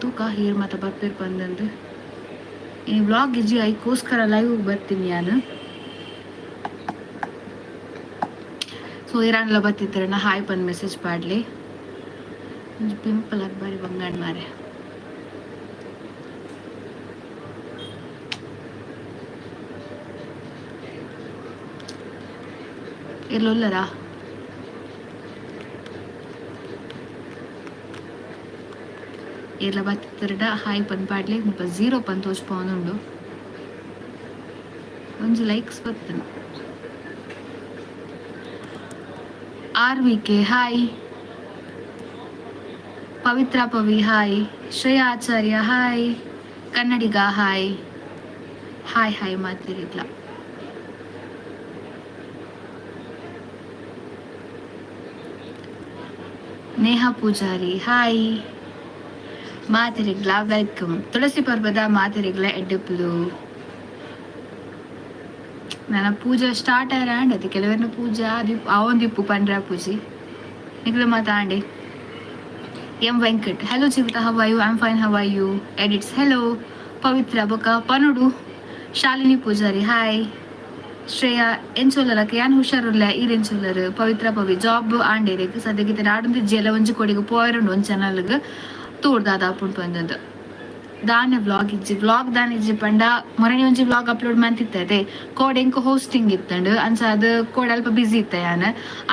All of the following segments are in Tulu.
ತೂಕ ಹೇರ್ ಮಾತ ಬರ್ಪೇರ್ ಪಂದಂದು ಈ ವ್ಲಾಗ್ ಇಜ್ಜಿ, ಐಕೋಸ್ಕರ ಲೈವ್ ಬರ್ತೀನಿ ನಾನು. ಸೊ ಇರಾನ್ಲ ಬತ್ತಿತ್ತರಣ್ಣ ಹಾಯ್ ಪಂದ್ ಮೆಸೇಜ್ ಪಾಡ್ಲಿ. ಒಂಜಿ ಪಿಂಪಲ್ ಆದ್ ಬಾರಿ ಬಂಗಾಣ ಮಾರೆ. ಇರ್ಲುಲ್ಲರಾ? ಏರ್ಲ ಬತ್ತಿತ್ತರಡ ಹಾಯ್ ಪಂದ್ ಪಾಡ್ಲೆ. ಮುಲ್ಪ ಜೀರೋ ಪಂದ್ ತೋಜ್ಪಾವೊಂದುಂಡು. ಒಂಜಿ likes ಬತ್ತನ. R V K hi. Pavitra Pavi hi. Shreya Acharya hi. Kannadiga hi. Hi hi ಮಾತಿರಿಗ್ಲ. ನೇಹಾ ಪೂಜಾರಿ ಹಾಯ್. ಮಾತೆರಿಗ್ಲ welcome. ತುಳಸಿ ಪರ್ಬದ ಮಾತೆರಿಗ್ಲ ಎಡ್ಡೆಪ್ಪುಲು. ನನ್ನ ಪೂಜೆ ಸ್ಟಾರ್ಟ್ ಆಯ್ರ ಆಂಡ್ ಅದು ಕೆಲವೆರ್ನ ಪೂಜೆ ಆವೊಂದಿಪ್ಪು ಪಂಡ್ರ ಪೂಜಿ ನಿಕ್ಲ ಮಾತ ಆಂಡೆ. M Venkat hello Jeevitha, how are you? I am fine, how are you? Edits hello. Pavitra ಬೊಕ ಪನುಡು. ಶಾಲಿನಿ ಪೂಜಾರಿ ಹಾಯ್. ಶ್ರೇಯಾ ಎಂಚೊಲ್ಲರ ಯಾನ್ ಹುಷಾರುಲ್ಲ, ಈರ್ ಎಂಚೊಲ್ಲರು? ಪವಿತ್ರ ಪವಿ ಜಾಬ್ ಆಂಡೇರೆಗ್ ಸದ್ಯಕ್ಕೆ ನಾಡೊಂದು ಜೆಲ ಒಂಜಿ ಕೊಡಿಗೆ ಪೋಯರುಂಡು ಒಂಜಿ ಚಾನಲ್ಗ್ ತೂಡ್ ದಾದ ಆಪುಂಡು ಪಂದಂದು. ದಾನೆ ವ್ಲಾಗ್ ಇಜ್ಜಿ? ವ್ಲಾಗ್ ದಾನೆ ಇಜ್ಜಿ ಪಂಡ ಮೊರನಿ ಒಂಜಿ ವ್ಲಾಗ್ ಅಪ್ಲೋಡ್ ಮಂತಿತ್ತೆ. ಕೋಡ್ ಎಂಕ್ ಹೋಸ್ಟಿಂಗ್ ಇತ್ತಂಡು, ಅಂಚ ಅದು ಕೋಡ್ ಅಲ್ಪ ಬಿಸಿ ಇತ್ತೆ ಯಾನ್.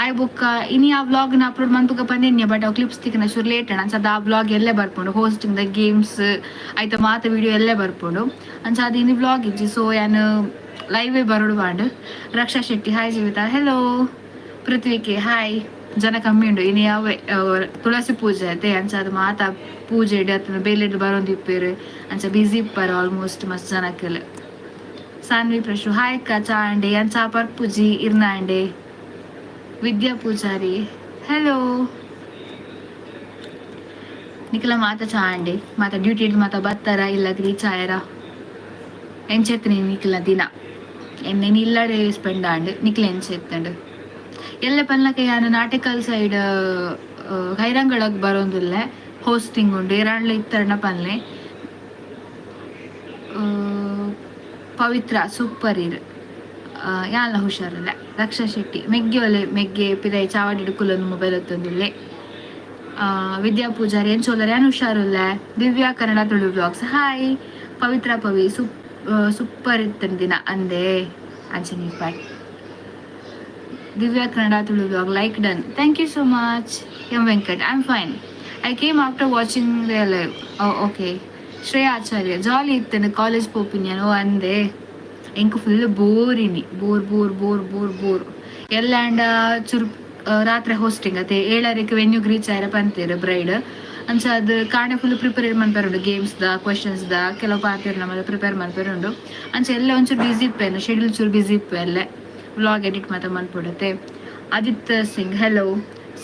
ಆಯ್ ಬೊಕ್ಕ ಇನಿ ಆ ವ್ಲಾಗ್ ನ ಅಪ್ಲೋಡ್ ಮನ್ಪುಗ ಪಂದಿನ್ಯ, ಬಟ್ ಅವು ಕ್ಲಿಪ್ಸ್ ತಿಕ್ನ ಚೂರು ಲೇಟ್ ಅಂಚ ಅದು ಆ ವ್ಲಾಗ್ ಎಲ್ಲೇ ಬರ್ಪುಂಡು. ಹೋಸ್ಟಿಂಗ್ ದ ಗೇಮ್ಸ್ ಐತ ಮಾತ ವಿಡಿಯೋ ಎಲ್ಲೇ ಬರ್ಪುಂಡು. ಅಂಚ ಅದು ಇನಿ ವ್ಲಾಗ್ ಇಜ್ಜಿ. ಸೊ ಯಾನ್ ಲೈವ್ ಬರೋಡು ಬಾಂಡ್. ರಕ್ಷಾ Shetty hi Jeevitha hello. ಪೃಥ್ವಿಕೆ hi. ಜನ ಕಮ್ಮಿ ಉಂಡು ಇನಿ ಯಾವ ತುಳಸಿ ಪೂಜೆ ಅತೆ, ಅಂಚ ಅದು ಮಾತ ಪೂಜೆ ಅತ್ತ ಬೇಲೆಡ್ ಬರೋಂದಿಪ್ಪೇರು, ಅಂಚ ಬಿಸಿ ಇಪ್ಪಾರು ಆಲ್ಮೋಸ್ಟ್ ಮಸ್ತ್ ಜನಕ್ಕೆಲ್ಲ. ಸಾನ್ವಿ ಪ್ರಶು ಹಾಯ್ ಅಕ್ಕ, ಚಾ ಆಂಡೆ? ಅಂಚ ಪರ್ಪುಜಿ ಇರ್ನ ಆಂಡೆ. ವಿದ್ಯಾ ಪೂಜಾರಿ ಹೆಲೋ. ನಿಖಲ ಮಾತ ಚಾ ಆಂಡೆ? ಮಾತ ಡ್ಯೂಟಿ ಮಾತ ಬತ್ತಾರ ಇಲ್ಲ ರೀಚ್ ಆಯರ? ಎಂಚೆತ್ತನಿ ನಿಖಲ ದಿನ? ಎನ್ನೆ ಇಲ್ಲಡೆ ಸ್ಪೆಂಡ್ ಆಂಡ್. ನಿಖಲ ಎಂಚೆತ್ತಂಡು? ಎಲ್ಲ ಪನ್ಲಕ ಯಾನ್ ನಾಟಿಕಲ್ ಸೈಡ್ ಹೈರಂಗಳಗ್ ಬರೋಂದುಲ್ಲೆ, ಹೋಸ್ಟಿಂಗ್ ಉಂಡು. ಏರಾಂಡ್ಲ ಇತ್ತರಣ ಪನ್ಲೆ. ಪವಿತ್ರ ಸೂಪರ್ ಇರ್, ಯಾನ್ಲ ಹುಷಾರಿಲ್ಲ. ರಕ್ಷಾ ಶೆಟ್ಟಿ ಮೆಗ್ಗೆ ಒಲೆ ಮೆಗ್ಗೆ ಪಿದೈ ಚಾವಡಿ ಕುಲೊಂದು ಮೊಬೈಲ್ ಒತ್ತೊಂದುಲ್ಲೆ. ವಿದ್ಯಾ ಪೂಜಾರಿ ಎಂಚೋಲರ್? ಯಾನ್ ಹುಷಾರುಲ್ಲೆ. Divya Kannada Tulu blogs hi. Pavitra Pavi super ಇತ್ತಂಡ್ ದಿನ ಅಂದೆ ಅಂಚನೆ ಪಾಟ್. Divya Kannada Tulu blog like done, thank you so much. M Venkat I am fine, I came after watching the live. Okay. Shreya Acharya jolly ಇತ್ತಂಡ್ college ಪೋಪಿನ್ಯಾನ್. ಓ ಅಂದೆ, ಎಂಕ್ ಫುಲ್ ಬೋರ್ ಇನಿ, bore bore bore bore bore. ಎಲ್ಲಾಂಡ ಚುರು ರಾತ್ರಿ ಹೋಸ್ಟಿಂಗ್ ಅತೆ, ಏಳರಿಗೆ ವೆನ್ಯೂಗ್ ರೀಚ್ ಆಯ್ರ ಪಂತೇರು ಬ್ರೈಡ್. ಅಂಚ ಅದು ಕಾಣೆ ಫುಲ್ ಪ್ರಿಪೇರ್ ಮನ್ಪೆರುಂಡು, ಗೇಮ್ಸ್ the questions the ಕೆಲವು ಪಾತೆರ್ ನಮ್ಮಲ್ಲ ಪ್ರಿಪೇರ್ ಮನ್ಪೆರುಂಡು. ಅಂಚ ಎಲ್ಲ ಒಂಚೂರು ಬಿಸಿ ಇಪ್ಪೆನು, ಶೆಡ್ಯೂಲ್ ಚೂರು ಬಿಸಿ ಇಪ್ಪೆ. ಅಲ್ಲೇ ವ್ಲಾಗ್ ಎಡಿಟ್ ಮಾತ ಮನ್ಪೊಡತ್ತೆ. ಆದಿತ್ಯ ಸಿಂಗ್ ಹೆಲೋ.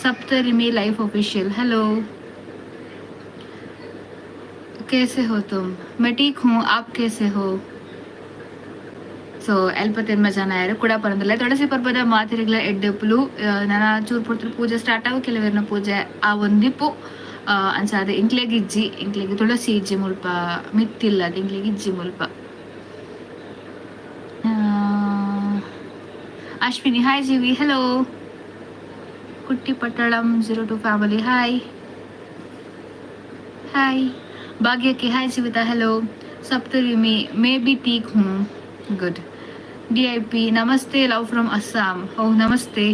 ಸಪ್ತರಿಮಿ ಲೈಫ್ ऑफिशियल हेलो. कैसे हो तुम? मैं ठीक हूँ, आप कैसे हो? ಸೊ ಎಲ್ಪತ್ತೆನ್ಮ ಜನ ಆಯೆರ್ ಕುಡ ಪನೊಂದುಲ್ಲೆ. ತುಳಸಿ ಪರ್ಬದ ಮಾತೆರೆಗ್ಲ ಎಡ್ಡೆಪ್ಪುಲು. ನನ ಚೂರು ಪೊರ್ತುಡು ಪೂಜೆ ಸ್ಟಾರ್ಟ್ ಆವು, ಕೆಲವೆರ್ನ ಪೂಜೆ ಆವೊಂದಿಪ್ಪು. ಅಂಚಾದ್ ಎಂಕ್ಲೆಗ್ ಇಜ್ಜಿ, ಎಂಕ್ಲೆಗ್ ತುಳಸಿ ಇಜ್ಜಿ ಮುಲ್ಪ, ಮಿತ್ತಿಲ್ಲದ ಎಂಕ್ಲೆಗ್ ಇಜ್ಜಿ ಮುಲ್ಪ. ಅಶ್ವಿನಿ ಹಾಯ್ ಜೀವಿ ಹೆಲೋ. ಕುಟ್ಟಿ ಪಟ್ಟಳಂ 02 ಫ್ಯಾಮಿಲಿ ಹಾಯ್ ಹಾಯ್. ಭಾಗ್ಯಕ್ಕೆ हाय जीविता हेलो. सप्तरिमी मैं भी ठीक हूँ, गुड. डी I P नमस्ते, लव फ्रॉम अस्साम. ಓ ನಮಸ್ತೆ.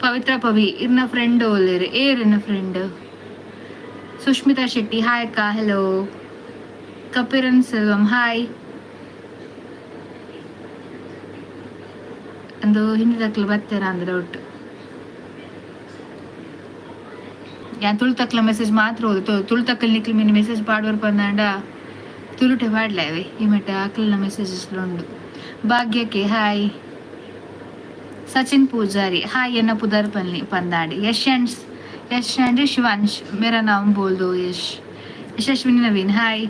ಪವಿತ್ರ ಪವಿ ಇರ್ನ ಫ್ರೆಂಡ್ ಓಲೇರು ಏರ್ ಇರ್ನ ಫ್ರೆಂಡ್? ಸುಷ್ಮಿತಾ ಶೆಟ್ಟಿ ಹಾಯ್ ಅಕ್ಕ ಹೆಲೋ. ಕಪಿರನ್ ಸೆಲ್ವಂ ಹಾಯ್. ಅಂದು ಹಿಂದಿ ಬತ್ತೆರ ಅಂದ್ರೆ ಡೌಟ್. ಯಾನ್ ತುಳು ತಕ್ಲ ಮೆಸೇಜ್ ಮಾತ್ರ ಓದು. ತುಳು ತಕ್ಕಲ್ ನಿಕ್ಲು ಮಿನಿ ಮೆಸೇಜ್ ಪಾಡುವರ್ ಪಂದಾಂಡ ತುಳುಟೆ ಪಾಡ್ಲೆ. ಈ ಮಟ್ಟ ಅಕ್ಲೆನ ಮೆಸೇಜಸ್ ಉಂಡು. ಭಾಗ್ಯಕ್ಕೆ ಹಾಯ್. ಸಚಿನ್ ಪೂಜಾರಿ ಹಾಯ್. ಎನ್ನ ಪುದರ್ ಪನ್ಲಿ ಪಂದಾಂಡ್. ಯಶ್ ಅಂಡ್ ಯಶ್ ಅಂಡ್ ಶಿವಾಂಶ್ ಮೇರಾ ನಾಮ್ ಬೋಲ್ ದೋ ಯಶ್. यशस्विनी नवीन हाय.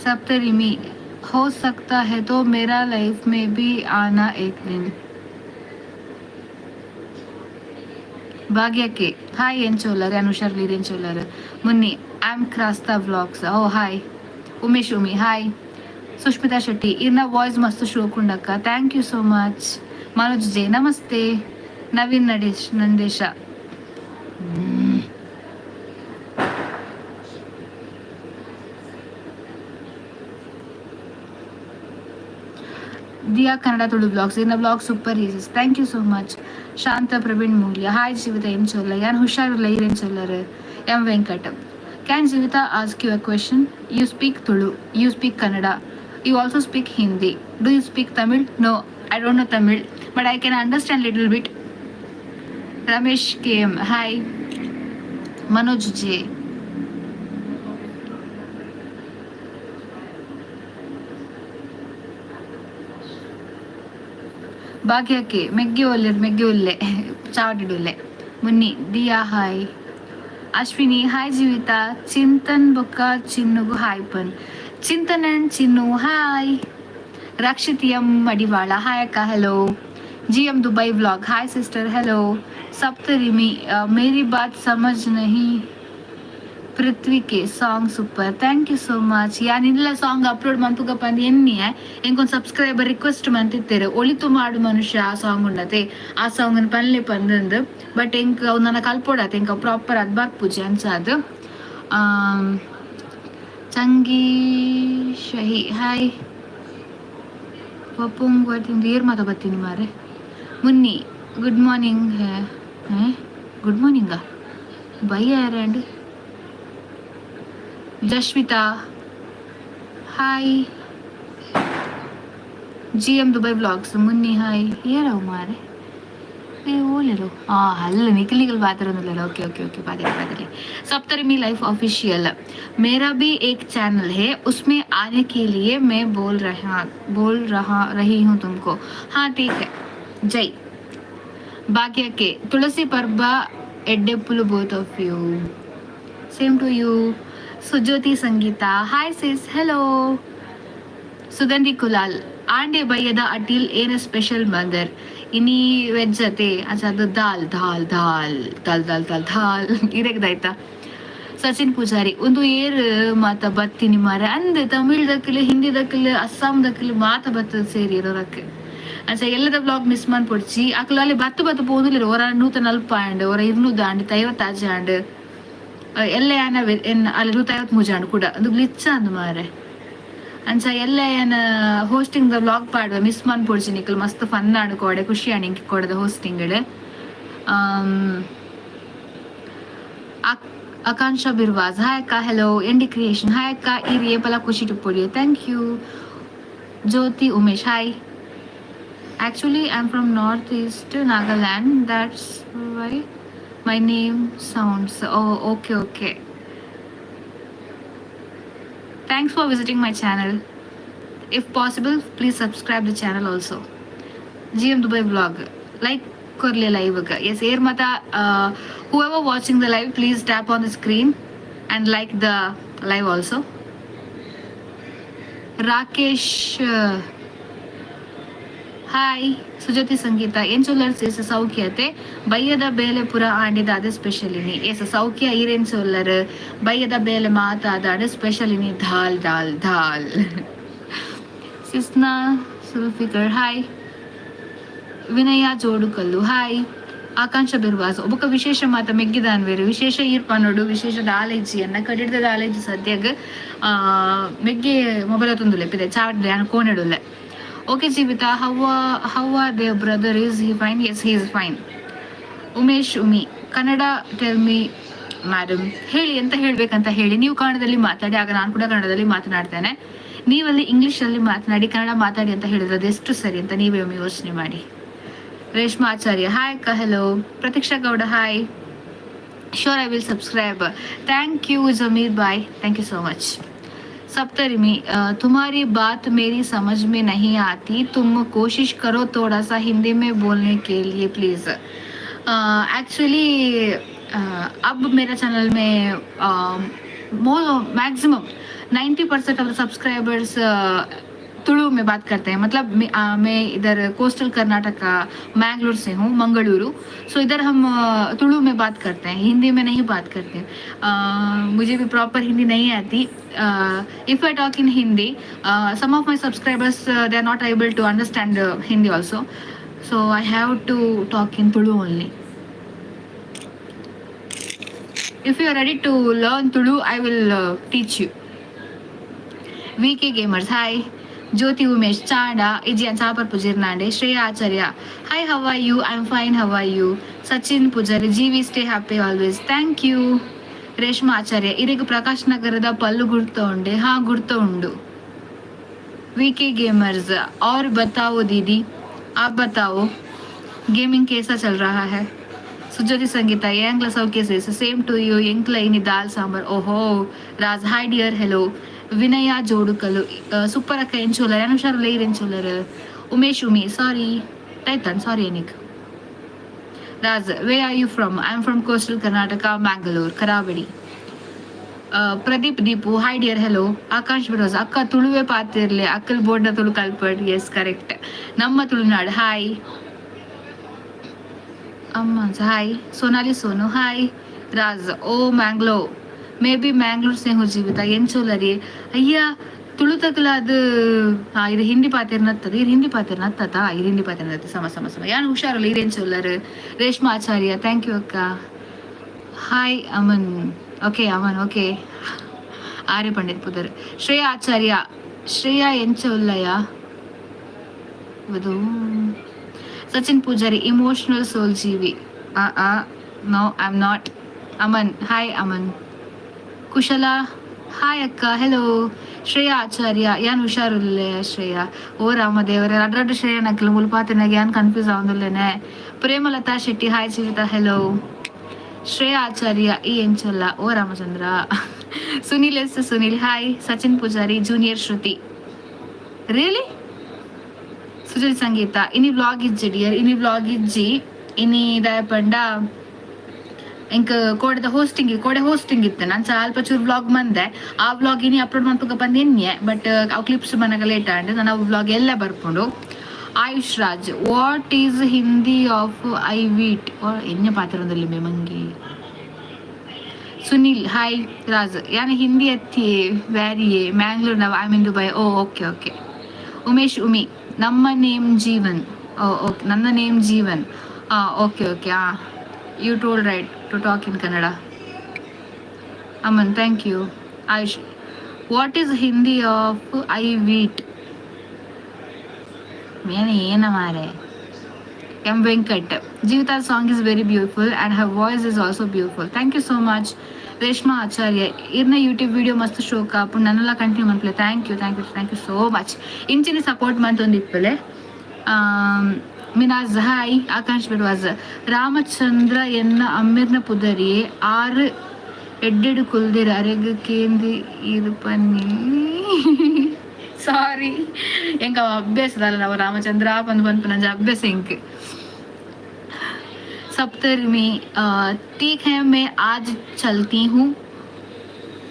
सप्तरिमी हो सकता है तो मेरा लाइफ में भी आना एक दिन. Bhagya K hi ಎಂಚೋಲ್ಲರ್ ಅನುಷರ್ leer ಎಂಚೋಲ್ಲರ್. Munni I am Crasta vlogs. Oh hi. Umesh Umi hi. Sushmita Shetty ಇರ್ನ voice ಮಸ್ತ್ ಶೋಕುಂಡಕ್ಕ. Thank you so much. Manoj J namaste. Naveen Nadesh Nandesha. Diya Kannada Tulu blogs ಇನ್ನ blog super is. Thank you so much. Shanta Praveen Moolya hi. Jeevitha ಎಂಚೊಲ್ಲ? ಯಾನ್ ಹುಷಾರಿಲ್ಲ, ಈರೆಂಚೊಲ್ಲರು? M Venkat can Jeevitha ask you a question? You speak Tulu, you speak Kannada, you also speak Hindi. Do you speak Tamil? No, I don't know Tamil, but I can understand little bit. Ramesh K M hi. Manoj J ಭಾಗ್ಯಕ್ಕೆ ಮೆಗ್ಗಿ ಒಲ್ಲೆರ್? ಮೆಗ್ಗಿ ಒಲ್ಲೆ, ಚಾವಡಿಡುಲ್ಲೆ. Munni Diya hi. Ashwini hi. Jeevitha Chintan ಬೊಕ್ಕ ಚಿನ್ನುಗು hi pun. Chintan and Chinnu hi. Rakshit M Madiwala hi ಅಕ್ಕ hello. G M Dubai vlog hi sister hello. Saptarimi Mary Baat ಸಮಜ್ ನಹಿ. Prithvi K song super. Thank you so much. ಯಾನ್ ಇಲ್ಲ song upload ಮನ್ಪುಗಪ್ಪ ಅಂದ್ ಎನ್ನಿ ಎಂಕೊಂದು subscriber request ಮಂತಿತ್ತೇರು, ಒಳಿತು ಮಾಡು ಮನುಷ್ಯ ಆ ಸಾಂಗ್ ಉಂಡತೆ, ಆ ಸಾಂಗ್ ಪನ್ಲೆ ಪಂದಂದು. ಬಟ್ ಎಂಕ್ ಅವು ನನ್ನ ಕಲ್ಪೋಡಾತ, ಎಂಕ ಪ್ರಾಪರ್ ಅದ್ ಬರ್ಪುಜಿ ಅಂಚಾದ್. ಚಂಗಿ ಶಹಿ ಹಾಯ್. ಪಪ್ಪುಂಗ್ ಬರ್ತೀನಿ, ಏರ್ ಮಾತ ಬರ್ತೀನಿ ಮಾರೆ. Munni good morning. Good ಮಾರ್ನಿಂಗಾ by and Jashvitha hi. G M Dubai vlogs Munni hi. ಏರವು ಮಾರೆ, ಏ ಓಲೆರು? ಆ ಅಲ್ಲ, Nikhil Nikhil ಬಾತಿರೋದಿಲ್ಲ. Okay okay okay, बातें बातें. सप्तरिमी लाइफ ऑफिशियल मेरा भी एक चैनल है, उसमें आने के लिए मैं बोल रहा रही हूँ तुमको. हाँ, ठीक है. ಜೈ. ಭಾಗ್ಯಕ್ಕೆ ತುಳಸಿ ಪರ್ಬ ಎಡ್ಡೆಪ್ಪುಲು both of you. Same to you. Sujyothi Sangeetha hi sis hello. Sugandhi Kulal ಆಂಡೆ ಬಯ್ಯದ ಅಟಿಲ್ ಏನ ಸ್ಪೆಷಲ್ ಮಂದರ್? ಇನಿ ವೆಜ್ ಅತೆ, ಅದು ದಾಲ್ ದಾಲ್ ದಾಲ್ ದಾಲ್ ದಾಲ್ ದಾಲ್ ದಾಲ್ ಇರೆಗ್ದಾಯ್ತಾ. ಸಚಿನ್ ಪೂಜಾರಿ ಒಂದು ಏರ್ ಮಾತ ಬತ್ತೀನಿ ಮಾರೆ ಅಂದ್. ತಮಿಳ್ ದಕ್ಕಲು, ಹಿಂದಿ ದಕ್ಕಲು, ಅಸ್ಸಾಂ ದಕ್ಕಲು ಮಾತ ಬತ್ತದ ಸೇರಿ ಇರೋರಕ್ಕೆ. ಅಂಚ ಎಲ್ಲದ ಬ್ಲಾಗ್ ಮಿಸ್ ಮನ್ಪೊಡ್ಚಿ. ಅಕ್ಲು ಅಲ್ಲಿ ಬತ್ತು ಬತ್ತು ಪೋದುಲ್ಲೆರ್. ಒರ 140 ಆಂಡ್, ಒರ 200 ಆಂಡ್, 56 ಆಂಡ್, ಎಲ್ಲ ಯಾನ ಅಲ್ಲಿ 153 ಆಂಡ್ ಕೂಡ. ಅದು ಗ್ಲಿಚ್ ಅಂದ್ ಮಾರೆ. ಅಂಚ ಎಲ್ಲ ಏನ hosting the vlog ಪಾಡುವ, miss ಮನ್ಪೊಡ್ಚಿ ನಿಕಲ್. ಮಸ್ತ್ ಫನ್ ಆಂಡ್ ಕೋಡೆ, ಖುಷಿ ಆಂಡ್ ಇಂಕ್ ಕೋಡೆದ ಹೋಸ್ಟಿಂಗ್. ಆಕಾಂಕ್ಷಾ ಬಿರ್ವಾಜ್ ಹಾಯ್ ಅಕ್ಕ hello. N D creation hi ಅಕ್ಕ, ಈರ್ ಏಪಲ ಖುಷಿ ಟಿಪ್ಪೊಡಿ. Thank you. Jyothi Umesh hi. Actually, I'm from Northeast Nagaland. That's why my name sounds. Oh, okay. Thanks for visiting my channel. If possible, please subscribe the channel also. GM Dubai vlog. Like ಕೊರ್ಲೆ live. S, air ಮತ whoever watching the live, please tap on the screen and like the live also. Rakesh hi. Sujyothi Sangeetha ಎಂಚೊಲ್ಲರ್ sis? ಸೌಖ್ಯತೆ. ಬಯ್ಯದ ಬೇಲೆ ಪುರ ಆಂಡಿದ ಅದೇ special ಇನಿ. S, ಸೌಖ್ಯ. ಈರೇನ್ ಸೊಲ್ಲರ್? ಬಯ್ಯದ ಬೇಲೆ ಮಾತಾದ ಸ್ಪೆಷಲ್ ಇನಿ ದಾಲ್ ದಾಲ್ ದಾಲ್. ಸಿಸ್ನಾ ಸುಲ್ಫಿಕರ್ ಹಾಯ್. ವಿನಯ ಜೋಡುಕಲ್ಲು ಹಾಯ್. ಆಕಾಂಕ್ಷ ಬಿರ್ವಾಸ್ ಒಬ್ಬಕ ವಿಶೇಷ ಮಾತ ಮೆಗ್ಗಿದಾನ್ವೇರು? ವಿಶೇಷ ಈರ್ ಪನೊಡು. ವಿಶೇಷ ದಾಲೇಜಿ ಅನ್ನ ಕಡಿದ ದಾಲೇಜಿ. ಸದ್ಯಗ್ ಮೆಗ್ಗಿ ಮೊಬೈಲ್ ತುಂದುಲೆ ಪಿದೆ ಚಾವಡ್ಲೆ ಯಾನ್ ಕೋನೆಡುಲ್ಲೆ. Okay Jeevitha, how are their brother? Is he fine? Yes, he is fine. Umesh Umi Kannada tell me madam. ಹೇಳಿ ಅಂತ ಹೇಳ್ಬೇಕಂತ ಹೇಳಿ. ನೀವು ಕನ್ನಡದಲ್ಲಿ ಮಾತಾಡಿ, ಆಗ ನಾನು ಕೂಡ ಕನ್ನಡದಲ್ಲಿ ಮಾತನಾಡ್ತೇನೆ. ನೀವಲ್ಲಿ ಇಂಗ್ಲಿಷಲ್ಲಿ ಮಾತನಾಡಿ, ಕನ್ನಡ ಮಾತಾಡಿ ಅಂತ ಹೇಳಿದ್ರೆ ಅದೆಷ್ಟು ಸರಿ ಅಂತ ನೀವೇ ಒಮ್ಮೆ ಯೋಚನೆ ಮಾಡಿ. ರೇಷ್ಮಾ ಆಚಾರ್ಯ ಹಾಯ್ ಅಕ್ಕ hello. Pratiksha Gowda hi. Sure, I will subscribe. Thank you Zameer bhai, thank you so much. Saptarimi तुम्हारी बात मेरी समझ में नहीं आती, तुम कोशिश करो थोड़ा सा हिंदी में बोलने के लिए प्लीज़. एक्चुअली अब मेरा चैनल में maximum 90% of the subscribers Tulu में बात करते हैं। मतलब मैं इधर कोस्टल कर्नाटका, मैंगलोर से हूँ, मंगलुरु। सो इधर हम तुलु में बात करते हैं, हिंदी में नहीं बात करते। मुझे भी प्रॉपर हिंदी नहीं आती। If I talk in Hindi, some of my subscribers, they are not able to understand Hindi also, so I have to talk in Tulu only. If you are ready to learn Tulu, I will teach you. VK Gamers, hi. Jyoti Umesh, Chada, Ijian Chapar Pujirnande, Shreya Acharya. Hi, how are you? I'm fine, how are you? Sachin Pujari, GV, stay happy always. Thank you. Reshma ಆಚಾರ್ಯ, ಇರೆಗ್ ಪ್ರಕಾಶ್ ನಗರದ ಪಲ್ಲು ಗುರ್ತ ಉಂಡೆ? ಹಾ, ಗುರ್ತ ಉಂಡು. ವಿ ಕೆ गेमर्स, और बताओ दीदी, आप बताओ, गेमिंग कैसा चल रहा है? ಸುಜ್ಯೋತಿ ಸಂಗೀತ, ಎಂಕ್ಲ ಸೌಖ್ಯ, ಸೇಮ್ ಟು you. ಎಂಕ್ಲ ಇನಿ ದಾಲ್ ಸಾಂಬಾರ್. ಓಹೋ. Raj, hi dear, hello. Vinaya ಜೋಡುಕಲು, ಸೂಪರ್ ಅಕ್ಕ, ಎಂಚೋಲರ್? ಅನುಷಾರ್ ಲೇರ್, ಎಂಚೋಲರ್? ಉಮೇಶ್ ಉಮಿ, ಸಾರಿ ಟೈತನ್, ಸಾರಿ ಎನಿಕ್. Raj, where are you from? I am from coastal Karnataka, Mangalore, Karavali. Pradeep Deepu, hi dear, hello. Akash ಬಿರೋಸ್, ಅಕ್ಕ ತುಳುವೆ ಪಾತಿರ್ಲಿ, ಅಕ್ಕಲ್ ಬೋರ್ಡ್ನ ತುಳು ಕಲ್ಪಡ್. Yes, correct. ನಮ್ಮ ತುಳುನಾಡು, ಹಾಯ್. ಅಮ್ಮ, ಹಾಯ್. ಸೋನಾಲಿ ಸೋನು, ಹಾಯ್. ರಾಜ್, ಓ ಮ್ಯಾಂಗ್ಲೋ, ಮೇ ಬಿ ಮ್ಯಾಂಗ್ಳೂರ್ ಸೇ ಹೋ ಜೀವಿತ. ಎಂಚೋಲರಿ? ಅಯ್ಯ, ತುಳುತಕಲ ಅದು. ಹಾ, ಇದು ಹಿಂದಿ ಪಾತಿರ್ನತ್ತದ. ಇದು ಹಿಂದಿ ಪಾತಿರ್ನತ್ತ. ಇದು ಹಿಂದಿ ಪಾತಿರ್ನತ್ತ. ಸಮ ಸಮ ಸಮ. ಯಾನ್ ಹುಷಾರಲ್ಲ. ಇರೇನ್ ಚೋಲರ್? ರೇಷ್ಮಾ ಆಚಾರ್ಯ, thank you ಅಕ್ಕ. Hi Aman, okay Aman, okay. Arya Pandit ಪುದರ್. ಶ್ರೇಯಾ ಆಚಾರ್ಯ, ಶ್ರೇಯಾ ಎಂಚ ಉಲ್ಲಯ? ಇದು ಸಚಿನ್ ಪೂಜಾರಿ, ಇಮೋಷನಲ್ ಸೋಲ್ ಜೀವಿ. ಆ, no, I am not. Aman, hi Aman. Kushala, hi ಅಕ್ಕ, ಹೆಲೋ. ಶ್ರೇಯಾ ಆಚಾರ್ಯ, ಯಾನ್ ಹುಷಾರುಲ್ಲೆ ಶ್ರೇಯಾ. ಓ ರಾಮದೇವರೇ, ರಡ್ಡ ರಡ್ಡ ಶ್ರೇಯಾ ನಕ್ಲು ಮುಲ್ಪಾತಿನಾಗ ಯಾನ್ ಕನ್ಫ್ಯೂಸ್ ಆವೊಂದುಲ್ಲೇನೆ. Premalatha Shetty, hi Jeevitha, hello. ಶ್ರೇಯಾ ಆಚಾರ್ಯ, ಈ ಎಂಚಲ್ಲ? ಓ Ramachandra. Sunil S Sunil, hi. Sachin Poojary, junior Shruti, really? Sujal Sangeetha, ಇನಿ ವ್ಲಾಗ್ ಇಜ್ಜಿ ಡಿಯರ್, ಇನಿ ವ್ಲಾಗ್ ಇಜ್ಜಿ. ಇನಿ ದಾಯ ಪಂಡ ಎಂಕ್ ಕೋಡೆದ ಹೋಸ್ಟಿಂಗ್, ಕೋಡೆ ಹೋಸ್ಟಿಂಗ್ ಇತ್ತು. ನಾನು ಸ್ವಲ್ಪ ಚೂರು ವ್ಲಾಗ್ ಮಂದೆ. ಆ ವ್ಲಾಗ್ ಇನಿ ಅಪ್ಲೋಡ್ ಮನ್ಪುಗ ಬಂದು ಎನ್ನೆ, ಬಟ್ ಅವು ಕ್ಲಿಪ್ಸ್ ಮನಗ ಲೇಟ್ ಆಂಡ್. ನಾನು ಅವು ವ್ಲಾಗ್ ಎಲ್ಲ ಬರ್ಪುಂಡು. AYUSH Raj, what is Hindi of I wheat? ಎಣ್ಣೆ ಪಾತಿರೊಂದಲ್ಲಿ ಮಂಗಿ. ಸುನಿಲ್, ಹಾಯ್. ರಾಜ್, ಯಾನ ಹಿಂದಿ ಅತ್ತಿ ವ್ಯಾರಿಯೇ, ಮ್ಯಾಂಗ್ಳೂರ್ ನಾವು, I mean Dubai. Oh, okay okay. Umesh ಉಮಿ, ನಮ್ಮ ನೇಮ್ ಜೀವನ್. ಓ ಓಕೆ, ನನ್ನ ನೇಮ್ ಜೀವನ್. ಹಾಂ, ಓಕೆ ಓಕೆ. ಹಾಂ, you told right to talk in Kannada. Aman, thank you. Ayush, what is Hindi of I wheat? ಏನ ಏನ ಮಾರೆ. M Venkat, Jeevitha song is very beautiful and her voice is also beautiful. Thank you so much. Reshma ಆಚಾರ್ಯ, ಇರ್ನ ಯೂಟ್ಯೂಬ್ ವಿಡಿಯೋ ಮಸ್ತ್ ಶೋಕ ಪುಣ್ ನನ್ನಲ್ಲ ಕಂಟಿನ್ಯೂ ಮನ್ಪಲೆ. Thank you, thank you, thank you so much. ಇಂಚಿನ ಸಪೋರ್ಟ್ ಮಂತೊಂದು ಇಪ್ಪಲೆ. ಮಿನಾಜ್, ಹಾಯ್. ಆಕಾಂಶ್ ಬಿಡ್ವಾಸ್, ರಾಮಚಂದ್ರ ಎನ್ನ ಅಮ್ಮಿರ್ನ ಪುದರಿ ಆರು ಎಡ್ಡೆಡು ಕುಲ್ದಿರ ಅರೆಗ್ ಕೇಂದಿ ಇರು ಪನ್ನಿ. ಸಾರಿ, ಎಂಕ ಅಭ್ಯಾಸದಲ್ಲ, ನಾವು ರಾಮಚಂದ್ರ ಬಂದು ಬಂದು ನಂಜ ಅಭ್ಯಾಸ ಎಂಕ್. सप्तर्मी, ठीक है, मैं आज चलती हूँ।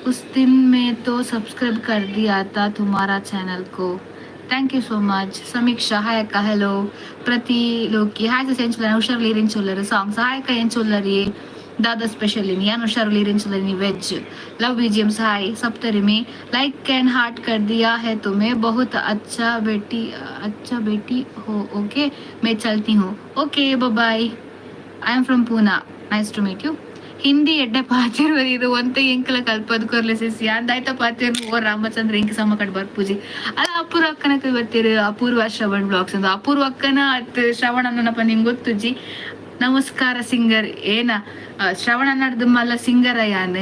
उस दिन में तो सब्सक्राइब कर दिया था तुम्हारा चैनल को। Thank you so much. Samiksha, hi ಅಕ್ಕ, ಹೆಲೋ. ಪ್ರತಿ ಲೋಕಿ, ಹಾಯ್ ಸಸ್, ಎಂಚುಲ್ಲರ್? ಹುಷಾರ್ ಎಂಚುಲ್ಲರ್? ಸಾಂಗ್ಸ್, ಹಾಯ್ ಅಕ್ಕ, ಎಂಚುಲ್ಲರಿ? ದಾದಾ ಸ್ಪೆಷಲ್ ಯಾನ್ ಹುಷಾರ್ ಎಂಚುಲ್ಲರಿ? Veg love BGMs, hi. सप्तरिमी, like and heart कर दिया है तुम्हें। बहुत अच्छा बेटी, अच्छा बेटी हो। ओके, मैं चलती हूँ। Okay, bye. I am from Poona. Nice to meet you. Hindi ಎಡ್ಡೆ ಪಾತಿರುವರು ಇದು ಒಂತೆ ಎಂಕಲ ಕಲ್ಪದ್ ಕೊರ್ಲೆ ಸಿಸಿ ಅಂದಾಯ್ತ ಪಾತಿರು. ಓ ರಾಮಚಂದ್ರ, ಎಂಕ ಸಮ ಕಡೆ ಬರ್ಪೂಜಿ ಅಲ್ಲ. ಅಪೂರ್ವ ಅಕ್ಕನ ಬರ್ತೀರಿ. ಅಪೂರ್ವ ಶ್ರವಣ್ ಬ್ಲಾಗ್ಸ್ ಅಂತ. ಅಪೂರ್ವ ಅಕ್ಕನ ಅತ್ ಶ್ರವಣ ಅನ್ನಪ್ಪ ನಿಂಗೆ ಗೊತ್ತುಜಿ. ನಮಸ್ಕಾರ ಸಿಂಗರ್ ಏನ ಶ್ರವಣ ನಡ್ದು ಮಲ್ಲ ಸಿಂಗರ ಯಾನ್?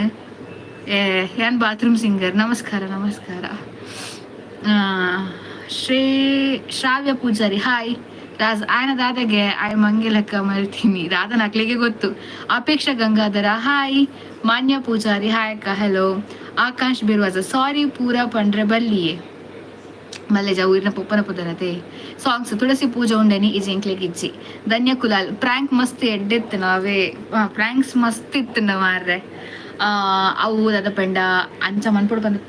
ಏ, ಯಾನ್ ಬಾತ್ರೂಮ್ ಸಿಂಗರ್. ನಮಸ್ಕಾರ, ನಮಸ್ಕಾರ. ಶ್ರೇ ಶ್ರಾವ್ಯ ಪೂಜಾರಿ, ಹಾಯ್. ರಾಜ್, ಆಯನ ದಾದಾಗೆ ಆಯ್ ಮಂಗೆಲಕ್ಕ ಮಲ್ತೀನಿ. ರಾಧನ ಅಕ್ಲಿಗೆ ಗೊತ್ತು. ಅಪೇಕ್ಷಾ ಗಂಗಾಧರ, ಹಾಯ್. ಮಾನ್ಯ ಪೂಜಾರಿ, ಹಾಯ್ ಅಕ್ಕ, ಹೆಲೋ. ಆಕಾಶ್ ಬಿರ್ವಾಜ, ಸಾರಿ ಪೂರ ಪಂಡ್ರೆ ಬಲ್ಲಿಯೇ ಮಲ್ಲೇಜ ಊರಿನ ಪೊಪ್ಪನ ಪುದರತೆ. ಸಾಂಗ್ಸ್, ತುಳಸಿ ಪೂಜೆ ಉಂಡನಿ ಇಜಿ ಎಂಕ್ಲೆಗ್ ಇಜ್ಜಿ. ಧನ್ಯ ಕುಲಾಲ್, ಪ್ರಾಂಕ್ ಮಸ್ತ್ ಎಡ್ಡೆತ್ತು. ನಾವೇ ಪ್ರಾಂಕ್ಸ್ ಮಸ್ತ್ ಇತ್ತು ಮಾರ್ರೆ. ಅವು ದಾದ ಪಂಡ ಅಂಚ ಮನ್ಪುಡು ಬಂದು.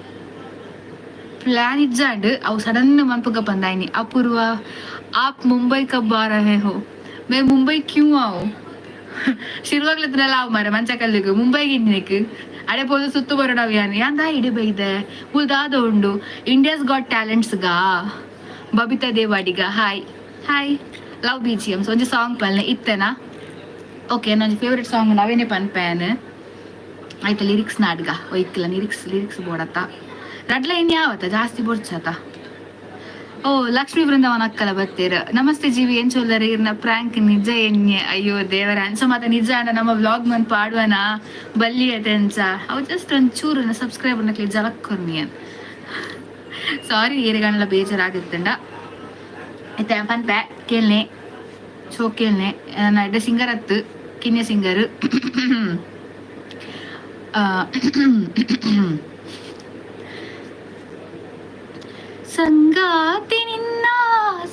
ಪ್ಲಾನ್ ಇಜ್ಜಾಂಡ್. ಅವು ಸಡನ್ ಮನ್ಪುಗ ಬಂದಾಯ್ನಿ. ಅಪೂರ್ವ, आप मुंबई कब आ रहे हो? मैं मुंबई क्यों आऊं? ಶಿರ್ವಾಗ್ಲತ್ರ ಲಾವ್ ಮಾರೆ ಮಂಚ ಕಲ್ಲಿಗು ಮುಂಬೈಗೆ ಇನ್ನೇಕ್ ಅಡೆ ಪೋದು ಸುತ್ತು ಬರೋಡವ್ ಯಾನ್ ಯಾನ್ ದಾ ಇಡೆ ಬೈದೆ ಮುಲ್ ದಾದ ಉಂಡು? ಇಂಡಿಯಾಸ್ ಗಾಟ್ ಟ್ಯಾಲೆಂಟ್ಸ್ ಗಾ. Babita Devadiga, hi hi. Love BGMs ಒಂಜಿ ಸಾಂಗ್ ಪಲ್ನೆ ಇತ್ತೆನಾ? ಓಕೆ, ನನ್ನ ಫೇವ್ರೆಟ್ ಸಾಂಗ್ ನಾವೇನೇ ಪನ್ಪೇನ್. ಆಯ್ತಾ, ಲಿರಿಕ್ಸ್ ನಾಡ್ಗ ಒಯ್ಕಲ ಲಿರಿಕ್ಸ್ ಲಿರಿಕ್ಸ್ ಬೋಡತ್ತ ರಡ್ಲ ಇನ್ ಯಾವತ್ತ ಜಾಸ್ತಿ ಬೊಡ್ಚತ. ಓ, ಲಕ್ಷ್ಮೀ ಬೃಂದಾವನ ಅಕ್ಕಲ ಬತ್ತೀರ. ನಮಸ್ತೆ ಜೀವಿ, ಏನ್ ಚೊಲ್ಲರ? ಇರ್ನ ಪ್ರಾಂಕ್ ನಿಜ ಎನ್ಯೆ. ಅಯ್ಯೋ ದೇವರ, ಅನ್ಸ ಮಾತ ನಿಜ ಅಂಡ ನಮ್ಮ ವ್ಲಾಗ್ ಮನ್ ಪಾಡ್ವನ ಬಲ್ಲಿ ಅತೆಂಚ ಅವು ಜಸ್ಟ್ ಒಂದ್ ಚೂರು ಸಬ್ಸ್ಕ್ರೈಬರ್ ನಕ್ಲಿ ಜಲಕ್ ಕೊರ್ನಿಯನ್. ಸಾರಿ, ಏರಿಗನ್ಲ ಬೇಜಾರಾಗುತ್ತಂಡ. ಇತ್ತೆ ಪನ್ಪೆ ಕೇಳ್ನೆ, ಶೋ ಕೇಳ್ನೆ. ನನ್ನ ಎಡ್ಡೆ ಸಿಂಗರ್ ಅತ್ತು, ಕಿನ್ಯ ಸಿಂಗರ್. ಸಂಗಾತಿ ನಿನ್ನ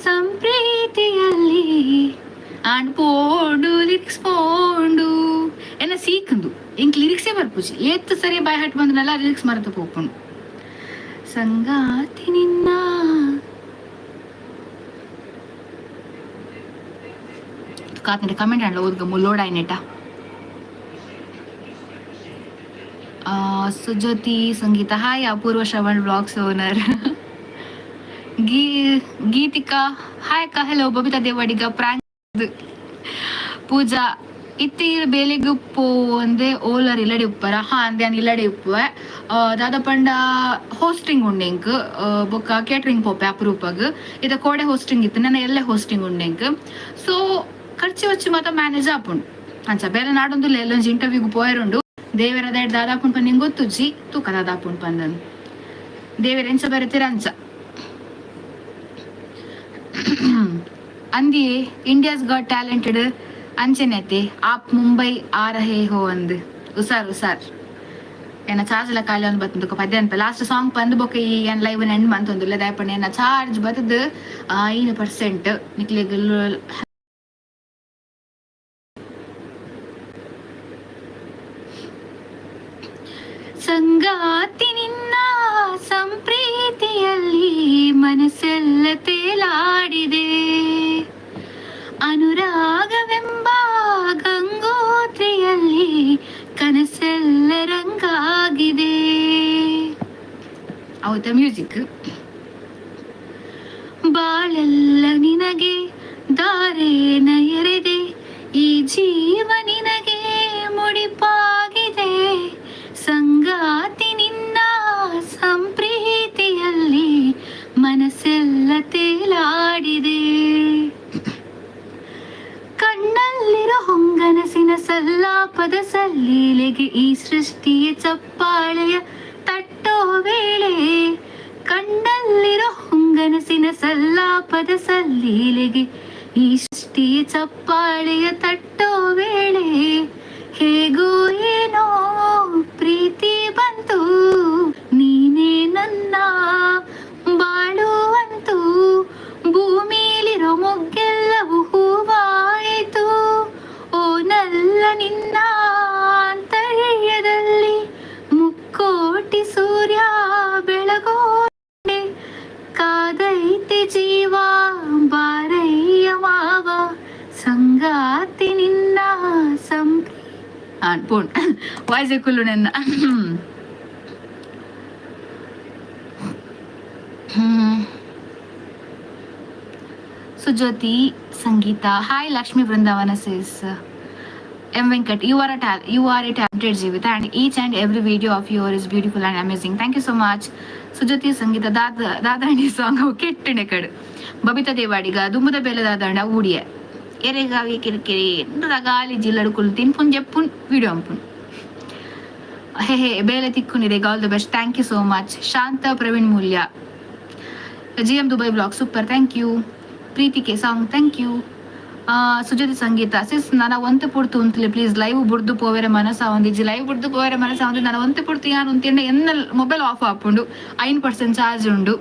ಸಂಪ್ರೀತಿಯಲ್ಲಿ ಆಂಡ್ ಪೋಂಡು ಲಿರಿಕ್ಸ್ ಪೋಂಡು ಎನ್ನ ಸೀಕಂದು. ಇಂಕ್ ಲಿರಿಕ್ಸೇ ಬರ್ಪುಜಿ. ಏತ್ ಸರಿ ಬಾಯ್ ಹಾಟ್ ಬಂದನಲ್ಲ, ಲಿರಿಕ್ಸ್ ಮರೆತು ಪೋಪುಂಡು. ಸಂಗಾತಿ ನಿನ್ನ ಕಾತಂಡೆ comment ಅಂಡ್ಲ ಓದ್ಗ ಮುಲ್ಲೋಡ್ ಆಯ್ನೆಟ. Sujyothi Sangeetha, hi. Apoorva Shravan blogs owner. Geethika, hi ಅಕ್ಕ, ಹಲೋ. ಬಬಿತಾ ದೇವಾಡಿಗ, ಪ್ರಾಂಕ್. ಪೂಜಾ, ಇತ್ತೀರ್ ಬೇಲೆಗ್ ಪೋವಂದೆ ಓಲರ್ ಇಲ್ಲಡೆ ಉಪ್ಪರ? ಹಾ, ಅಂದೆ ಇಲ್ಲಡೆ ಉಪ್ಪುವೆ. ದಾದ ಪಂಡ ಹೋಸ್ಟಿಂಗ್ ಉಂಡು ಎಂಕ್, ಬೊಕ್ಕ ಕೇಟರಿಂಗ್ ಪೋಪೆ ಅಪರೂಪಗ್. ಇದ ಕೋಡೆ ಹೋಸ್ಟಿಂಗ್ ಇತ್ತು, ನನ್ನ ಎಲ್ಲೆ ಹೋಸ್ಟಿಂಗ್ ಉಂಡು ಎಂಕ್. ಸೊ ಖರ್ಚು ವಚ್ಚು ಮಾತ ಮ್ಯಾನೇಜ್ ಆಪುಂಡು. ಅಂಚ ಬೇಲೆ ನಾಡೊಂದು ಎಲ್ಲೊಂಜಿ ಇಂಟರ್ವ್ಯೂಗ್ ಪೋಯರುಂಡು. ದೇವರ ದಾದ ದಾದಾಪುಂಡು ಪಂದ್ ನಿಂಗೆ ಗೊತ್ತುಜ್ಜಿ. ತೂಕ ದಾದಾಪುಂಡು ಪಂದನ್. ದೇವರ ಎಂಚ ಬರತೀರ ಅಂಚ. ಅಂದಿಯೇ ಇಂಡಿಯಾಸ್ ಗಾಟ್ ಟ್ಯಾಲೆಂಟೆಡ್ ಅಂಚೆನೆತೆ ಆಪ್ ಮುಂಬೈ ಆ ರಹೇ ಹೋ ಅಂದ್. ಉಸಾರ್ ಉಸಾರ್. ಎನ್ನ ಚಾರ್ಜ್ ಎಲ್ಲ ಖಾಲಿ ಒಂದು ಬತ್ತುಂದು ಪದ್ಯ ಅನ್ಪ. ಲಾಸ್ಟ್ ಸಾಂಗ್ ಪಂದ್ ಬೊಕ್ಕ ಈ ಏನ್ ಲೈವ್ ಎಂಡ್ ಮಂತೊಂದುಲ್ಲ. ದಾಯಪಂಡ ಎನ್ನ ಚಾರ್ಜ್ ಬತ್ತದು 5%. ನಿಕ್ಲೆಗ್ ಸಂಗಾತಿ ನಿನ್ನ ಸಂಪ್ರೀತಿಯಲ್ಲಿ ಮನಸ್ಸೆಲ್ಲ ತೇಲಾಡಿದೆ. ಅನುರಾಗವೆಂಬ ಗಂಗೋತ್ರಿಯಲ್ಲಿ ಕನಸೆಲ್ಲ ರಂಗಾಗಿದೆ. ಹೌದಾ ಮ್ಯೂಸಿಕ್. ಬಾಳೆಲ್ಲ ನಿನಗೆ ದಾರೇನ ಎರೆದೆ, ಈ ಜೀವ ನಿನಗೆ ಮುಡಿಪಾಗಿದೆ. ಸಂಗಾತಿ ನಿನ್ನ ಸಂಪ್ರೀತಿಯಲ್ಲಿ ಮನಸ್ಸೆಲ್ಲ ತೇಲಾಡಿದೆ. ಕಣ್ಣಲ್ಲಿರೋ ಹೊಂಗನಸಿನ ಸಲ್ಲಾಪದ ಸಲ್ಲೀಲೆಗೆ ಈ ಸೃಷ್ಟಿಯ ಚಪ್ಪಾಳೆಯ ತಟ್ಟೋ ವೇಳೆ, ಕಣ್ಣಲ್ಲಿರೋ ಹೊಂಗನಸಿನ ಸಲ್ಲಾಪದ ಸಲ್ಲೀಲೆಗೆ ಈ ಸೃಷ್ಟಿಯ ಚಪ್ಪಾಳೆಯ ತಟ್ಟೋ ವೇಳೆ, ಹೇಗೋ ಏನೋ ಪ್ರೀತಿ ಬಂತು, ನೀನೇ ನನ್ನ ಬಾಳುವಂತು, ಭೂಮಿಲಿರೋ ಮೊಗ್ಗೆಲ್ಲವೂ ಹೂವಾಯಿತು. ಓ ನಲ್ಲ ನಿನ್ನ ಅಂತರ್ಯದಲ್ಲಿ ಮುಕ್ಕೋಟಿ ಸೂರ್ಯ ಬೆಳಗೋಡೆ, ಕಾದೈತೆ ಜೀವ ಬಾರಯ್ಯ ಮಾವ. ಸಂಗಾತಿ ನಿನ್ನ ಸಂಪ್ರೀ ಪೋಣ್ ವಾಯ್ಸ್ ಕುಲ್ಲು ನನ್ನ. Sujyothi Sangeetha, hi. Lakshmi Brindavana says, M Venkat, you are a talented Jeevitha and each and every video of your is beautiful and amazing. Thank you so much. Sujyothi Sangeetha, ದಾದ ದಾದಾಂಡಿ ಸಾಂಗ್ ಅವು ಕೆಟ್ಟಣೆ ಕಡು. ಬಬಿತಾ ದೇವಾಡಿಗ, ದುಮ್ಮದ ಬೇಲೆ ದಾದಾಂಡ ಊಡಿಯ ಎರೆಗಾವಿ ಕಿರಿಕಿರಿ ಗಾಲಿ ಜಿಲ್ಲಡು ಕುಲ್ ತಿನ್ಪುನ್ ಜೆಪ್ಪುನ್ ವಿಡಿಯೋ ಅಂಪುನ್. ಹೇ ಹೇ, ಬೇಲೆ ತಿಕ್ಕುನಿದೆ, all the best. Thank you so much. Shantha Praveen Mulya, G M Dubai blog, super, thank you. Preethi K song, thank you. Sujyothi Sangeetha sis, ನನ್ನ ಒಂತೆ ಪುಡ್ತು ಉಂತಲೆ ಪ್ಲೀಸ್, ಲೈವ್ ಬುಡ್ದು ಪೋವೆರೆ ಮನಸ ಒಂದಿಜ್ಜಿ. ಲೈವ್ ಬುಡ್ದು ಪೋವೆರೆ ಮನಸ ಒಂದು ನನ್ನ ಒಂತೆ ಪುಡ್ತು ಯಾನ್ ಉಂತಿಂಡ ಎನ್ನ ಮೊಬೈಲ್ ಆಫ್ ಆಪುಂಡು. 5% ಚಾರ್ಜ್ ಉಂಡು.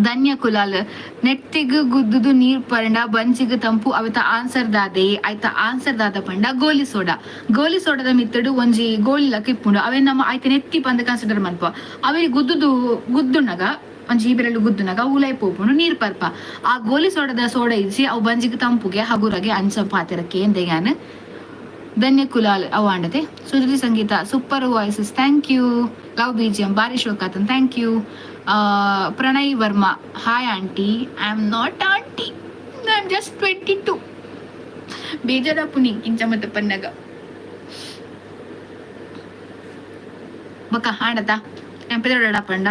ಧನ್ಯ ಕುಲಾಲ್, ನೆತ್ತಿಗ್ ಗುದ್ದುದು ನೀರ್ ಪಂಡ ಬಂಜಿಗ್ ತಂಪು, ಅವೆತ ಆನ್ಸರ್ ದಾದೆ? ಐತ ಆನ್ಸರ್ ದಾದ ಪಂಡ ಗೋಲಿ ಸೋಡಾ. ಗೋಲಿ ಸೋಡಾದ ಮಿತ್ತುಡು ಒಂಜಿ ಗೋಲಿ ಲಕ ಇಪ್ಪುಂಡು. ಅವೆನ್ ನಮ ಐತ ನೆತ್ತಿ ಪಂದ್ ಕನ್ಸಿಡರ್ ಮನ್ಪುವ. ಅವೆನ್ ಗುದ್ದುದು ಗುದ್ದುನಗ, ಒಂಜಿ ಬಿರಲ್ ಗುದ್ದುನಗ ಉಲಾಯಿ ಪೋಪುಂಡು, ನೀರ್ ಪರ್ಪ. ಆ ಗೋಲಿ ಸೋಡದ ಸೋಡ ಇಜ್ಜಿ, ಅವು ಬಂಜಿಗ್ ತಂಪುಗೆ ಹಗುರಗೆ. ಅಂಚ ಪಾತೆರ ಕೇಂದೆ ಯಾನ್. ಧನ್ಯ ಕುಲಾಲ್ ಅವಾಂಡತೆ. ಸುಜಿ ಸಂಗೀತ, super voices, thank you. Love BGM, ಬಾರಿ ಶೋಕಾತನ್, thank you. Pranay Varma, hi aunty. I am not aunty, I am just 22. ಬೇಜಾರಪ್ಪುನಿ ಇಂಚ ಮತ್ತೆ ಪನ್ನಗ. ಬೊಕ್ಕ ಆಂಡತ ಎಂಪೆದಡ ಪಂಡ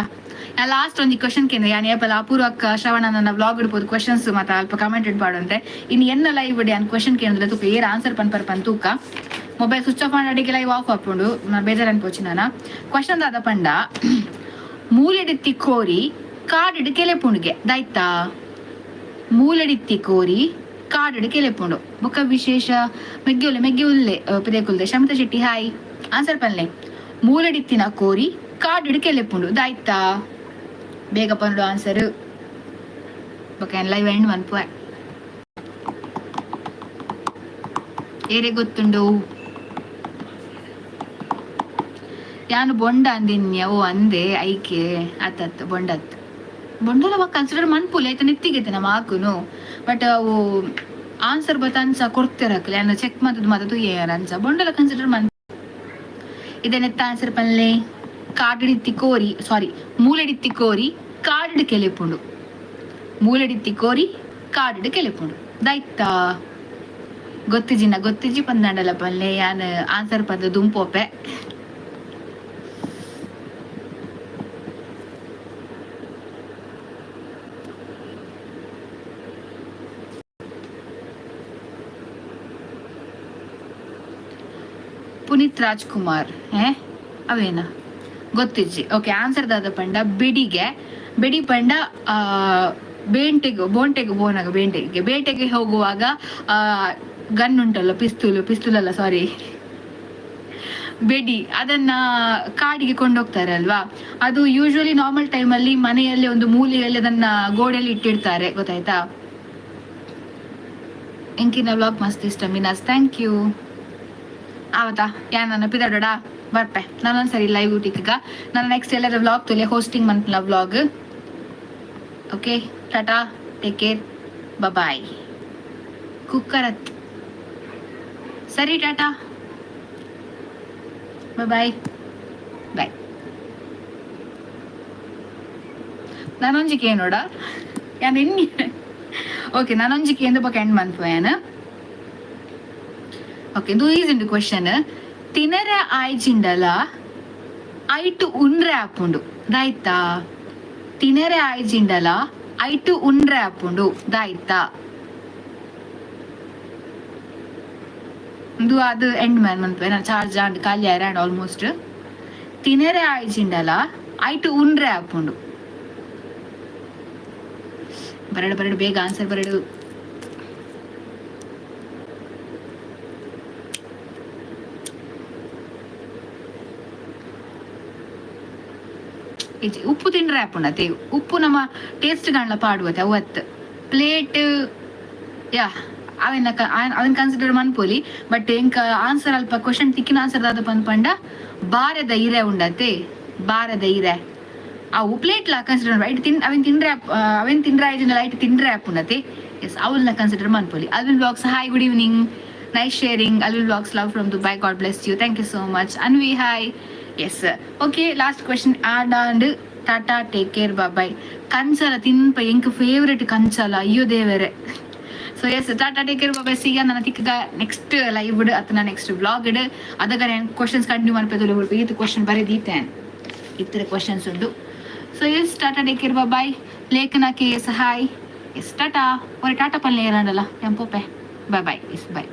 ಲಾಸ್ಟ್ ಒಂಜಿ ಕ್ವಶನ್ ಕೇಂದ್ರ ಯಾನ್ ಏಪಲ ಅಪೂರ್ವಕ್ಕ ಶ್ರವಣ ನನ್ನ ವ್ಲಾಗ್ ಇಡ್ಬೋದು ಕ್ವಶನ್ಸ್ ಮಾತ ಅಲ್ಪ ಕಮೆಂಟ್ ಇಡ್ಬಾರ್ದು. ಇನ್ನು ಎನ್ನ ಲೈವ್ ಯಾನ್ ಕ್ವಶನ್ ಕೇಂದ್ರ ತೂಕ ಏರ್ ಆನ್ಸರ್ ಪನ್ಪರ್ ಪನ್ ತೂಕ. ಮೊಬೈಲ್ ಸ್ವಿಚ್ ಆಫ್ ಮಾಡಿ ಲೈವ್ ಆಫ್ ಆಪುಂಡು, ಬೇಜಾರ್ ಅನ್ಪೋಚಿ. ನಾನ ಕ್ವಶನ್ ದಾದ ಪಂಡ, ಮೂಲೆಡಿತ್ತಿ ಕೋರಿ ಕಾಡಿಡ್ ಕೆಲೆಪುಂಡುಗೆ, ದಾಯ್ತಾ? ಮೂಲೆಡಿತ್ತಿ ಕೋರಿ ಕಾಡಿಡ್ ಕೆಲೆಪುಂಡು. ಬೊಕ್ಕ ವಿಶೇಷ ಮೆಗ್ಗೆ ಉಲ್ಲೆ, ಮೆಗ್ಗೆ ಉಲ್ಲೆ ಪಿದೇಕುಲ್ದೆ. ಶಮಿತಾ ಶೆಟ್ಟಿ ಹಾಯ್. ಆನ್ಸರ್ ಪನ್ಲೆ. ಮೂಲೆಡಿತ್ತಿನ ಕೋರಿ ಕಾಡಿಡ್ ಕೆಲೆಪುಂಡು, ದಾಯ್ತಾ? ಬೇಗ ಪನ್ಡು ಆನ್ಸರ್. ಬೊಕ್ಕ ಲೈವ್ ಎಂಡ್ ಮನ್ಪುವೆ. ಏರೆ ಗೊತ್ತುಂಡು? ಯಾನು ಬೊಂಡ ಅಂದಿನ್ಯ? ಓ ಅಂದೆ, ಐಕೆ ಆತತ್ ಬೊಂಡತ್. ಬೊಂಡಲ ಕನ್ಸಿಡರ್ ಮನ್ಪುಲೆ, ಐತ ನೆತ್ತಿಗೈತೆ ನಮ್ಮ ಆಕುನು. ಬಟ್ ಅವು ಆನ್ಸರ್ ಬತ್ತ ಅಂಚ ಕೊಡ್ತಿರಕ್ಲೆ, ಯಾನ್ ಚೆಕ್ ಮಂತುದು ಮಾತ ತೂಯೆರ್. ಅಂಚ ಬೊಂಡಲ ಕನ್ಸಿಡರ್ ಮನ್ ಇದನ್ನೆತ್ತ ಆನ್ಸರ್ ಪನ್ಲೆ. ಕಾಡಿಡಿತ್ತಿ ಕೋರಿ, ಸಾರಿ, ಮೂಲೆಡಿತ್ತಿ ಕೋರಿ ಕಾಡಿಡ್ ಕೆಲೆಪುಂಡು. ಮೂಲೆಡಿತ್ತಿ ಕೋರಿ ಕಾಡಿಡ್ ಕೆಲೆಪುಂಡು, ದಾಯ್ತಾ? ಗೊತ್ತಿಜಿನ ಗೊತ್ತಿಜಿ ಪಂದಾಂಡಲ ಪನ್ಲೆ. ಯಾನ್ ಆನ್ಸರ್ ಪಂದ್ ದುಂಪೋಪೆ. ಪುನೀತ್ ರಾಜ್ಕುಮಾರ್ ಅವೇನಾ ಗೊತ್ತಿಜ್ಜಿ. ಓಕೆ, ಆನ್ಸರ್ ದಾದ ಪಂಡ ಬೆಡಿಗೆ. ಬೆಡಿ ಪಂಡ ಬೇಂಟೆಗೆ, ಬೋಂಟೆಗೆ ಬೋನಾಗ, ಬೇಂಟೆಗೆ, ಬೇಟೆಗೆ ಹೋಗುವಾಗ ಗನ್ ಉಂಟಲ್ಲ, ಪಿಸ್ತೂಲು, ಪಿಸ್ತೂಲ್ ಅಲ್ಲ, ಸಾರಿ, ಬೆಡಿ, ಅದನ್ನ ಕಾಡಿಗೆ ಕೊಂಡೋಗ್ತಾರೆ ಅಲ್ವಾ? ಅದು ಯೂಶುವಲಿ ನಾರ್ಮಲ್ ಟೈಮಲ್ಲಿ ಮನೆಯಲ್ಲಿ ಒಂದು ಮೂಲೆಯಲ್ಲಿ ಅದನ್ನ ಗೋಡೆಯಲ್ಲಿ ಇಟ್ಟಿರ್ತಾರೆ, ಗೊತ್ತಾಯ್ತಾ? ಎಂಕಿನ ವ್ಲಾಗ್ ಮಸ್ತ್ ಇಷ್ಟ ಮೀನಾಸ್, thank you. ಆವತಾ ಯಾ ನನ್ನ ಪಿದಾಡೋಡ ಬರ್ಪೆ ನಾನೊಂದ್ಸರಿ ಲೈವ್ ಟಿಕ್ಗ. ನಾನು ನೆಕ್ಸ್ಟ್ ಎಲ್ಲರ ವ್ಲಾಗ್ ತುಲೆ ಹೋಸ್ಟಿಂಗ್ ಮನ್ಪುನ vlog. Okay, tata, take care, bye. ಕುಕ್ಕರತ್ ಸರಿ, ಟಾಟಾ, ಬಾಯ್ ಬಾಯ್. ನಾನೊಂಜಿ ಕೇನೋಡ ಯಾನ್ ಎನ್ನಿ. ಓಕೆ, ನಾನೊಂಜಿ ಕೇಂದ್ರ ಬೊಕ ಎಂಡ್ ಮನ್ಪುವೆ ಯಾನ್. ಓಕೆ, ಇದು ಈಸಿ ಉಂಡು ಕ್ವಶನ್. ತಿನರೆ ಆಯ್ಜಿಂಡಲ ಐಟು ಉನ್ರೆ ಆಪುಂಡು, ದಾಯ್ತಾ? ತಿನರೆ ಆಯ್ಜಿಂಡಲ ಐಟು ಉನ್ರೆ ಆಪುಂಡು, ದಾಯ್ತಾ? ಇದು ಅದು ಎಂಡ್ ಮ್ಯಾನ್ ಮನ್ಪುವೆ ನಾನು. ಚಾರ್ಜ್ ಆಂಡ್ ಖಾಲಿ ಆಯ್ರ ಆಲ್ಮೋಸ್ಟ್. ತಿನರೆ ಆಯ್ಜಿಂಡಲ ಐಟು ಉನ್ರೆ ಆಪುಂಡು. ಬರಡು ಬರಡು, ಬೇಗ ಆನ್ಸರ್ ಬರಡು. ಉಪ್ಪು ತಿಂಡ್ರೆ ಆಪುಂಡತೆ? ಉಪ್ಪು ನಮ್ಮ ಟೇಸ್ಟ್ ಕಾಣ್ಲ ಪಾಡುವತೆ ಅವತ್ತು. ಪ್ಲೇಟ್ ಯಾ ಅವೆನ್ನ ಅವೆನ್ ಕನ್ಸಿಡರ್ ಮನ್ಪೊಲಿ. ಬಟ್ ಎಂಕ ಆನ್ಸರ್ ಅಲ್ಪ ಕ್ವಶನ್ ತಿಕ್ಕಿನ ಆನ್ಸರ್ ದಾದ ಪಂಡ ಬಾರೆದ ಇರೆ ಉಂಡತೆ, ಬಾರೆದ ಇರೆ. ಅವು ಪ್ಲೇಟ್ ಲಾ ಕನ್ಸಿಡರ್ ಐಟ್ ತಿನ್ ಅವೆನ್ ತಿಂಡ್ರೆ, ಅವೆನ್ ತಿಂಡ್ರೆ ಆಯ್ಜಿಂಡ ಲೈಟ್ ತಿಂಡ್ರೆ ಆಪುಂಡತೆ. ಎಸ್, ಅವಲ್ನ ಕನ್ಸಿಡರ್ ಮನ್ಪೊಲಿ. Alvin vlogs, hi, good evening, nice sharing. Alvin vlogs, love from Dubai, God bless you, thank you so much. Anvi, hi. Yes, okay, last question ಆಡಾಂಡ್ ಟಾಟಾ, take care, ಬಾಯ್. ಕಂಚಲ ತಿನ್ಪ, ಎಂಕ್ ಫೇವ್ರೆಟ್ ಕಂಚಲ, ಅಯ್ಯೋ ದೇವರೇ. So yes, tata, take care, bye, see ya. ನನ್ನ ತಿಕ್ಕ ನೆಕ್ಸ್ಟ್ ಲೈವ್ ಅತ್ತನ ನೆಕ್ಸ್ಟ್ ವ್ಲಾಗ್ ಇಡ್. ಅದಗ ಕ್ವಶನ್ಸ್ ಕಂಟಿನ್ಯೂ ಮನ್ಪೆದೊಲಿ. ಈತ್ ಕ್ವಶನ್ ಬರೆದೀತೆ, ಇತ್ತರ ಕ್ವಶನ್ಸ್ ಉಂಡು. So yes, tata, take care, bye. ಲೇಖನ K S, hi. S, Tata. ಒರೆ ಟಾಟಾ ಪಲ್ಲೆ ಏರಾಂಡಲ್ಲ ಎಂಪೋಪೆ. Bye bye, yes, boy.